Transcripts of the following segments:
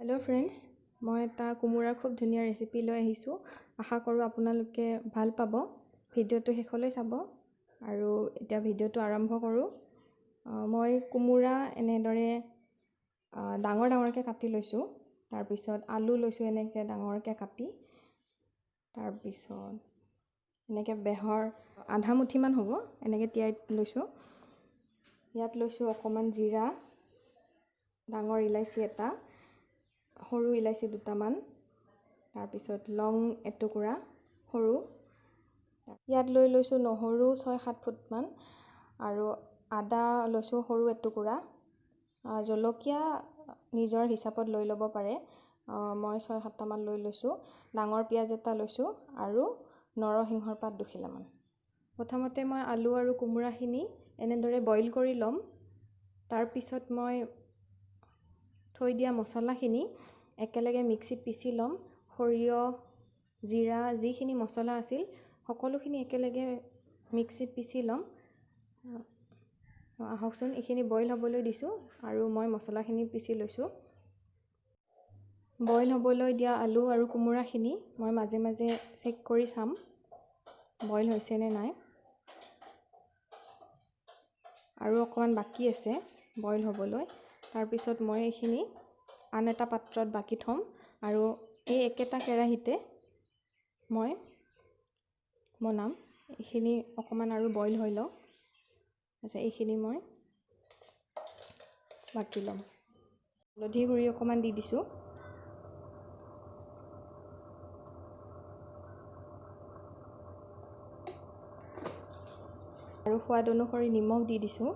Hello' friends, মই এটা কোমোৰাৰ খুব ধুনীয়া ৰেচিপি লৈ আহিছোঁ। আশা কৰোঁ আপোনালোকে ভাল পাব। ভিডিঅ'টো শেষলৈ চাব। আৰু এতিয়া ভিডিঅ'টো আৰম্ভ কৰোঁ। মই কোমোৰা এনেদৰে ডাঙৰ ডাঙৰকৈ কাটি লৈছোঁ। তাৰপিছত আলু লৈছোঁ এনেকৈ ডাঙৰকৈ কাটি। তাৰপিছত এনেকৈ বেহৰ আধা মুঠিমান হ'ব, এনেকৈ তিয়াই লৈছোঁ। ইয়াত লৈছোঁ অকণমান জিৰা, ডাঙৰ ইলাচি এটা, সৰু ইলাচি দুটামান, তাৰপিছত লং এটুকুৰা সৰু। ইয়াত লৈ লৈছোঁ নহৰু 6-7 ফুটমান আৰু আদা লৈছোঁ সৰু এটুকুৰা। জলকীয়া নিজৰ হিচাপত লৈ ল'ব পাৰে, মই 6-7টামান লৈ লৈছোঁ। ডাঙৰ পিঁয়াজ এটা লৈছোঁ আৰু নৰসিংহৰ পাত দুখিলামান। প্ৰথমতে মই আলু আৰু কোমোৰাখিনি এনেদৰে বইল কৰি ল'ম। তাৰপিছত মই থৈ দিয়া মছলাখিনি একেলগে মিক্সিত পিচি ল'ম। সৰিয়হ, জিৰা, যিখিনি মছলা আছিল সকলোখিনি একেলগে মিক্সিত পিচি ল'ম। আহকচোন, এইখিনি বইল হ'বলৈ দিছোঁ আৰু মই মছলাখিনি পিচি লৈছোঁ। বইল হ'বলৈ দিয়া আলু আৰু কোমোৰাখিনি মই মাজে মাজে চেক কৰি চাম বইল হৈছে নে নাই। আৰু অকণমান বাকী আছে বইল হ'বলৈ। তাৰপিছত মই এইখিনি আন এটা পাত্ৰত বাকি থ'ম আৰু এই একেটা কেৰাহীতে মই বনাম। এইখিনি অকণমান আৰু বইল হৈ লওক। তাৰপিছত এইখিনি মই বাকি ল'ম। হালধি গুড়ি অকণমান দি দিছোঁ। আৰু সোৱাদ অনুসৰি নিমখ দি দিছোঁ।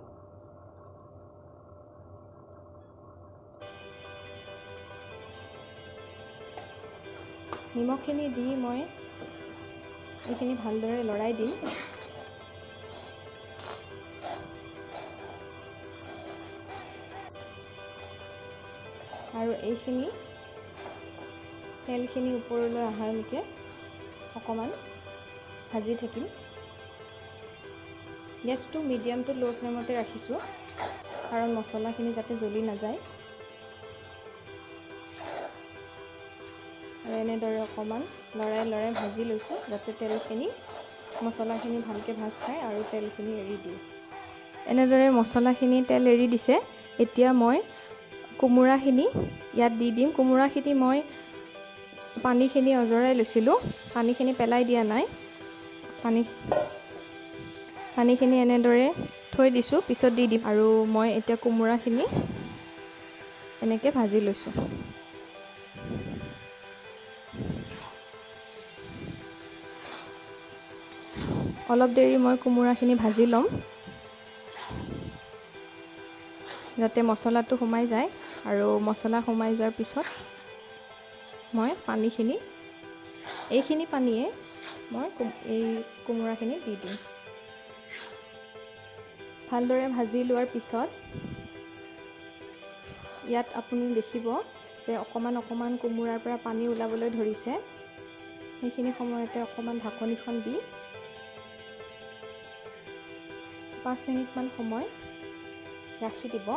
নিমখখিনি দি মই এইখিনি ভালদৰে লৰাই দিম। আৰু এইখিনি তেলখিনি ওপৰলৈ অহালৈকে অকণমান ভাজি থাকিম। গেছটো মিডিয়াম টু ল' ফ্লেমতে ৰাখিছোঁ, কাৰণ মছলাখিনি যাতে জ্বলি নাযায়। আৰু এনেদৰে অকণমান লৰাই লৰাই ভাজি লৈছোঁ, যাতে তেলখিনি মছলাখিনি ভালকৈ ভাজ খায় আৰু তেলখিনি এৰি দিয়ে। এনেদৰে মছলাখিনি তেল এৰি দিছে। এতিয়া মই কোমোৰাখিনি ইয়াত দি দিম। কোমোৰাখিনি মই পানীখিনি অজৰাই লৈছিলোঁ, পানীখিনি পেলাই দিয়া নাই। পানীখিনি এনেদৰে থৈ দিছোঁ, পিছত দি দিম। আৰু মই এতিয়া কোমোৰাখিনি এনেকৈ ভাজি লৈছোঁ। অলপ দেৰি মই কোমোৰাখিনি ভাজি ল'ম, যাতে মছলাটো সোমাই যায়। আৰু মছলা সোমাই যোৱাৰ পিছত মই পানীখিনি, এইখিনি পানীয়ে মই এই কোমোৰাখিনি দি দিম। ভালদৰে ভাজি লোৱাৰ পিছত ইয়াত আপুনি দেখিব যে অকণমান অকণমান কোমোৰাৰ পৰা পানী ওলাবলৈ ধৰিছে। সেইখিনি সময়তে অকণমান ঢাকনিখন দি 5 মিনিটমান সময় ৰাখি দিব।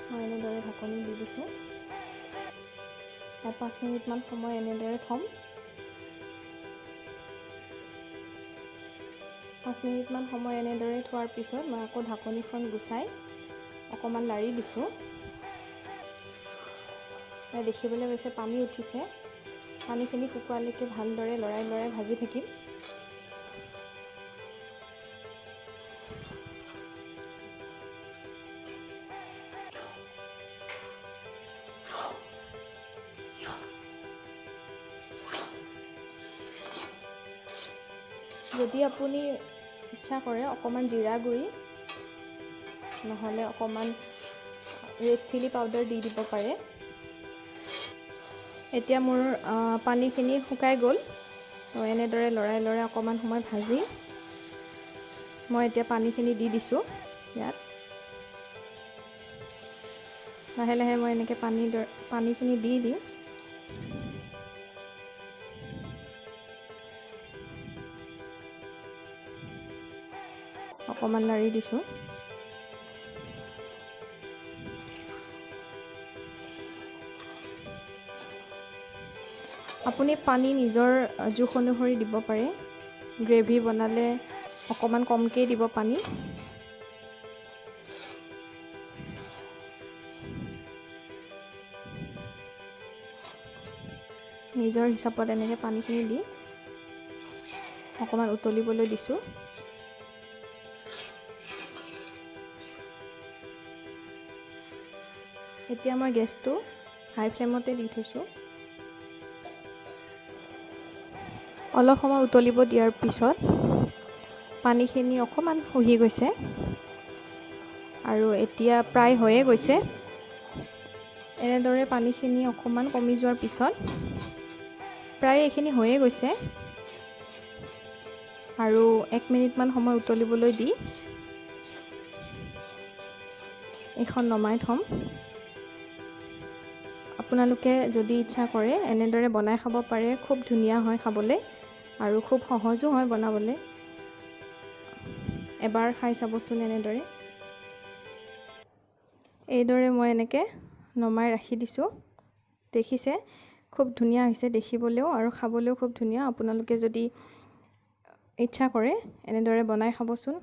মই এনেদৰে ঢাকনি দি দিছোঁ। 5 মিনিটমান সময় এনেদৰে থ'ম। 5 মিনিটমান সময় এনেদৰে থোৱাৰ পিছত মই আকৌ ঢাকনিখন গুচাই অকণমান লাৰি দিছোঁ। দেখিবলৈ পাইছে পানী উঠিছে। পানীখিনি শুকোৱালৈকে ভালদৰে লৰাই লৰাই ভাজি থাকিম। যদি আপুনি ইচ্ছা কৰে অকণমান জিৰা গুড়ি নহ'লে অকণমান ৰেড চিলি পাউডাৰ দি দিব পাৰে। এতিয়া মোৰ পানীখিনি শুকাই গ'ল। এনেদৰে লৰাই লৰাই অকণমান সময় ভাজি মই এতিয়া পানীখিনি দি দিছোঁ। ইয়াত লাহে লাহে মই এনেকৈ পানীখিনি দি দিম। অকণমান লাৰি দিছোঁ। আপুনি পানী নিজৰ জোখ অনুসৰি দিব পাৰে। গ্ৰেভি বনালে অকণমান কমকৈ দিব পানী। নিজৰ হিচাপত এনেকৈ পানীখিনি দি অকণমান উতলিবলৈ দিছোঁ। এতিয়া মই গেছটো হাই ফ্লেমতে দি থৈছোঁ। অলপ সময় উতলিব দিয়াৰ পিছত পানীখিনি অকণমান শুহি গৈছে আৰু এতিয়া প্ৰায় হৈয়ে গৈছে। এনেদৰে পানীখিনি অকণমান কমি যোৱাৰ পিছত প্ৰায় এইখিনি হৈয়ে গৈছে আৰু 1 মিনিটমান সময় উতলিবলৈ দি এইখন নমাই থ'ম। আপোনালোকে যদি ইচ্ছা কৰে এনেদৰে বনাই খাব পাৰে, খুব ধুনীয়া হয় খাবলৈ আৰু খুব সহজো হয় বনাবলৈ। এবাৰ খাই চাবচোন এনেদৰে। এইদৰে মই এনেকৈ নমাই ৰাখি দিছোঁ। দেখিছে খুব ধুনীয়া হৈছে দেখিবলৈও আৰু খাবলৈও খুব ধুনীয়া। আপোনালোকে যদি ইচ্ছা কৰে এনেদৰে বনাই খাবচোন।